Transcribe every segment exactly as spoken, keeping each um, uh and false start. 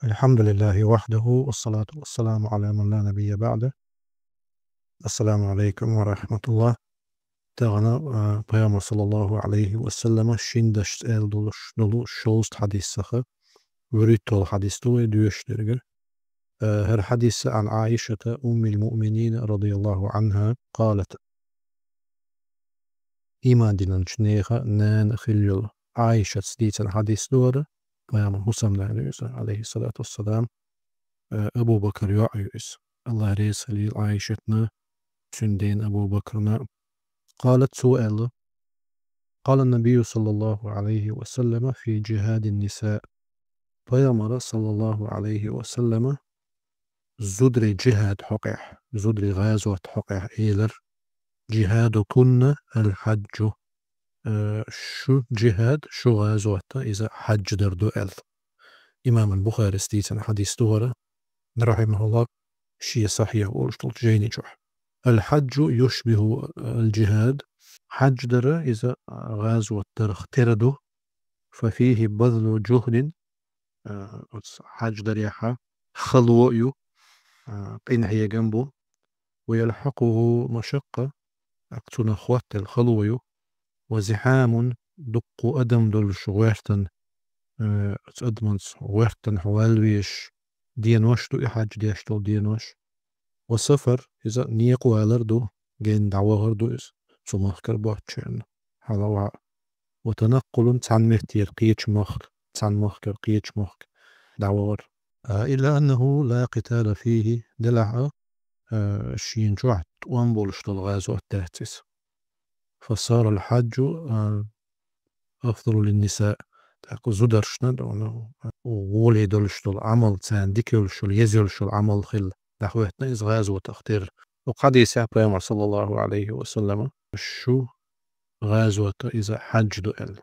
الحمد لله وحده، والصلاة والسلام على من لا نبي بعده. السلام عليكم ورحمة الله. Тагана, а, Пайхамар саллаллаху алейхи ва саллама шин дашца аьл долуш долу шолст хьадис саха. ВуьрхӀитталгӀа хьадис ду вай доьшуш дерг. А, хӀара хьадис عن عائشة أم المؤمنين رضي الله عنها قالت. Иман динарчу нехан нана хилла йолу Ӏайшатс дийцина хьадис ду хӀара, Пайхамар хӀусамнана ю иза, алейхиссалату вассалам, э, Абу Бакр йоӀ ю иза. Аллах реза хилийла Ӏайшатна, цуьнан дена Абу Бакрна. قالت, цо аьлла: قال النبي صلى الله عليه وسلم في جهاد النساء. Пайхамара, саллаллаху алейхи ва саллама, зударий джихад хьокъехь, зударий гӀазот хьокъехь элира: جهادكن الحج. Э, шу джихад, шу гӀазот, иза хьаьж дар ду аьлла. Имам аль-Бухарис дийцина хьадис ду хӀара, рахьимахуллах, шен сахьихь олуш долчу жайни чохь. الحج يشبه الجهاد. Хьаьж дара иза гӀазот дарх тера ду. ففيه بذل جهد. А, оцу хьаьж дарехьа хало а ю, а, къинхьегам бу. ويلحقه مشقة. ТӀаккха цунах хӀоттаелла хало ю. وزحام, дуккха адам долуш гӀоьртан, э, оцу адаманца гӀоьртан хьо ваьлла везаш денош ду и хьаьж деш долу денош. وسفر, иза некъа валар ду, генна дӀавахар ду иза, цу махкара боцчарна хьала ваха. وتنقل, цхьана меттера кхечу махка, цхьана махкара кхечу махка дӀавахар. А, إلا أنه لا قتال فيه, делахь а, а, шена чохь тӀом болуш долу гӀазот дац иза. فصار الحج, а, أفضل للنساء. ТӀаккха зударшна, дуьйна, гӀоле долуш долу Ӏамал, царна дика йолуш йолу, еза йолуш йолу Ӏамал хилла, дӀахӀоьттина иза гӀазотах тера. Оцу хьадисехь Пайхамар, саллаллаху алейхи ва саллама, шу гӀазота иза хьаьж ду аьлла.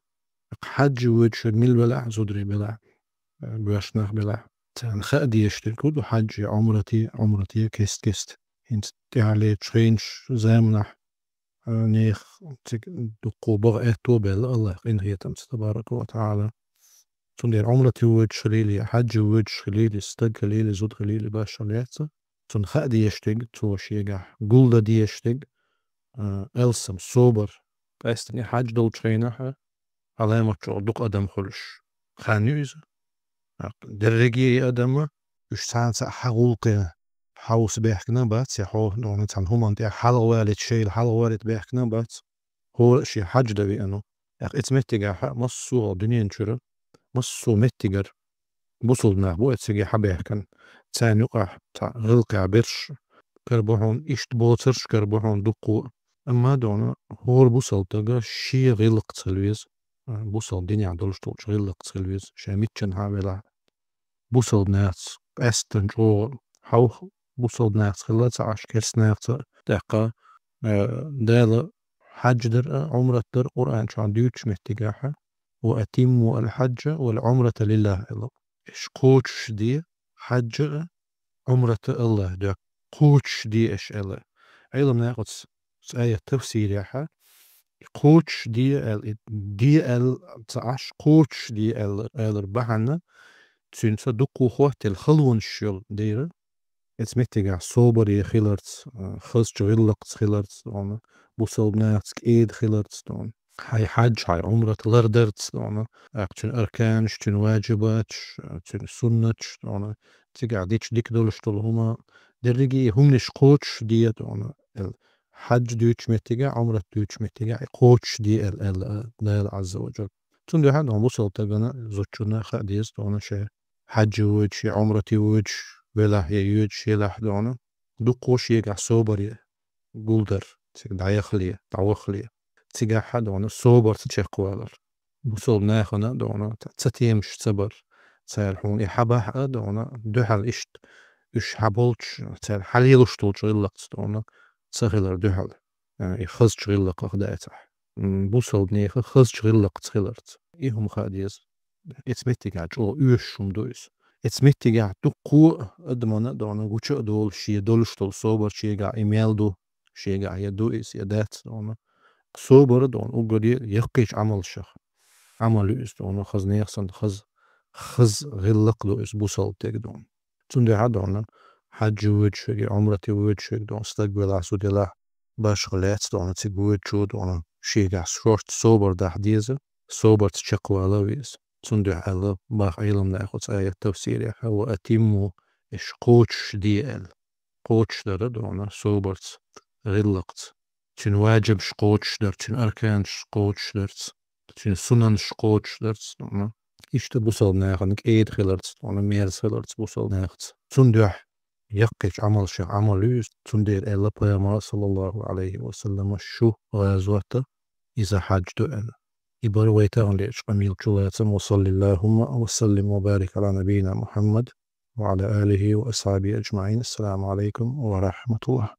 Хьаьж воьдуш мила велахь, зударий белахь, боьрша нах белахь, царна хаа дезаш дерг хӀун ду хьаьжи, Ӏумрати, Ӏумрати кест-кеста. ХӀинца тӀаьхьалечу хенаш заманахь, а, нехан цига дуккха бага аьтто баьлла Аллах къинхетамца, табарака ва таӀала. Цундела Ӏумрати воьдуш хилийла, хьаьжи воьдуш хилийла, стаг хилийла, зуда хилийла, башхалла яц. Цунна хаа дезаш дерг, цо шегахь гулдан дезаш дерг, а, алсам, собар. Къаьсттина хьаьж долчу хенахь, Ӏаламат чохь дукха адам хуьлуш хан ю иза. Дерриге и адам, уьш цхьана цхьа хьан гӀуллакхе хьовса баьхкина бац, я хьо, дуьйна, цхьана хӀуманна тӀехь хьалхавалийта, шайла хьалхавалийта баьхкина бац. ХӀора а шен хьаьж дан веана ву. ТӀаккха оцу меттигехь массо а дуьнен чуьра, массо а меттигара бусалба нах бу оцу цигахь хьабаьхкина. Царна юкъахь цхьа гӀиллакхехь берш кара бу хьуна, иштта боцурш кара бу хьуна дуккха а. Амма, дуьйна, хӀора бусалба стага шен гӀиллакхца хила веза, а, бусалба динехь долуш долчу гӀиллакхца хила веза, ша миччанхьа а велахь. Бусалба нахаца къаьсттина чӀогӀа хьовха, бусалба нахаца хилла ца Ӏаш, керста нахаца а. ТӀаккха, а, Дала хьаьж дар а, Ӏумрат дар а Къуръан чохь дуьйцучу меттигехь: وأتموا الحج والعمرة لله, аьлла. Аш кхочушде хьаьж а, Ӏумрат а Аллаха дуьхьа. Кхочушде аш, аьлла. Ӏеламнаха оцу, оцу аят тафсирехь, кхочушде аьлла, и де аьлла ца Ӏаш, кхочушде аьлла, аьлларан бахьана, цуьнца дуккха хӀоттаелла халонаш йолу дера. Оцу меттигехь собаре хиларца, а, хазачу гӀиллакхца хиларца, дуьйна, бусалба нахаца кӀеда хиларца, дуьйна, хьайн хьаьж, хьайн Ӏумрат лардарца, дуьйна, тӀаккха цуьнан арканаш, цуьнан важибаташ, а, цуьнан суннаташ, дуьйна, цигахь дича дика долуш долу хӀума, дерриге и хӀуманаш кхочушде, дуьйна, аьлла. Хьаьж дуьйцучу меттигехь, Ӏумрат дуьйцучу меттигехь и кхочушде аьлла, аьлла, а, Дала Ӏазза ва Жалла. Цундела, дуьйна, бусалба стагана, зудчунна хаа деза, дуьйна, ша хьаьжи воьдуш, я Ӏумрати воьдуш велахь, я йоьдуш елахь, дуьйна, дуккха шегахь собаре гулдар, цига дӀаяхале, дӀавахале. Цигахь, дуьйна, собарца чекхвалар. Бусалба нахана, дуьйна, ца темаш ца бар. Цара хьуна и хьабахь а, дуьйна, дуьхьал иштта уьш хьаболчу, цара хьалелуш долчу гӀиллакхца, дуьйна, ца хилар дуьхьал. А, и хазачу гӀиллакхах дацахь. М, бусалба нехан хазачу гӀиллакхца хиларца. И хӀума хаа деза. Оцу меттигехь чӀогӀа оьшуш хӀума ду иза. Оцу меттигехь дуккха а адамана, дуьйна, гуча а долуш, шен долуш долу собар шегахь и мел ду, шегахь я ду иза, я дац, дуьйна. Собар, дуьйна, уггаре яккхийчу Ӏамалшах Ӏамал ю иза, дуьйна, хаза нехан санна, хаза хаза гӀиллакх ду иза бусалба дегӀа дона. Цундухьа дона хьаьжа воьдуш верг, Ӏумрате воьдуш верг дона, стаг велахь, зуда елахь, башха лаьцна дона, цига воьдучо дона, шегахь шортта собар дахьа деза, собарца чакхвала веза. Цундухьа аьлла боху Ӏеламнаха оцу аят тафсирехь: «Ва атимму», иш кхочушде аьлла. Кхочушдар дона собарца, гӀиллакхца. Цуьнан ваджибаш кхочушдарца, цуьнан арканаш кхочушдарца, цуьнан сунанаш кхочушдарца, ну, иштта бусалба нахана кӀеда хиларца, ну, мерза хиларца бусалба нахаца. Цундухьа яккхийчу Ӏамалшех Ӏамал ю иза, цундела аьлла Пайхамара, саллаллаху Ӏалайхи ва саллама, шу гӀазота иза хьаьж ду аьлла. И бара вай таханлерчу къамелан чулацам. Ва саллиллахумма ва саллим ва барик Ӏала набийина Мухьаммад ва Ӏала алихи ва асхьабихи аджмаӀин. Ассаламу Ӏалайкум ва рахьматуллахь.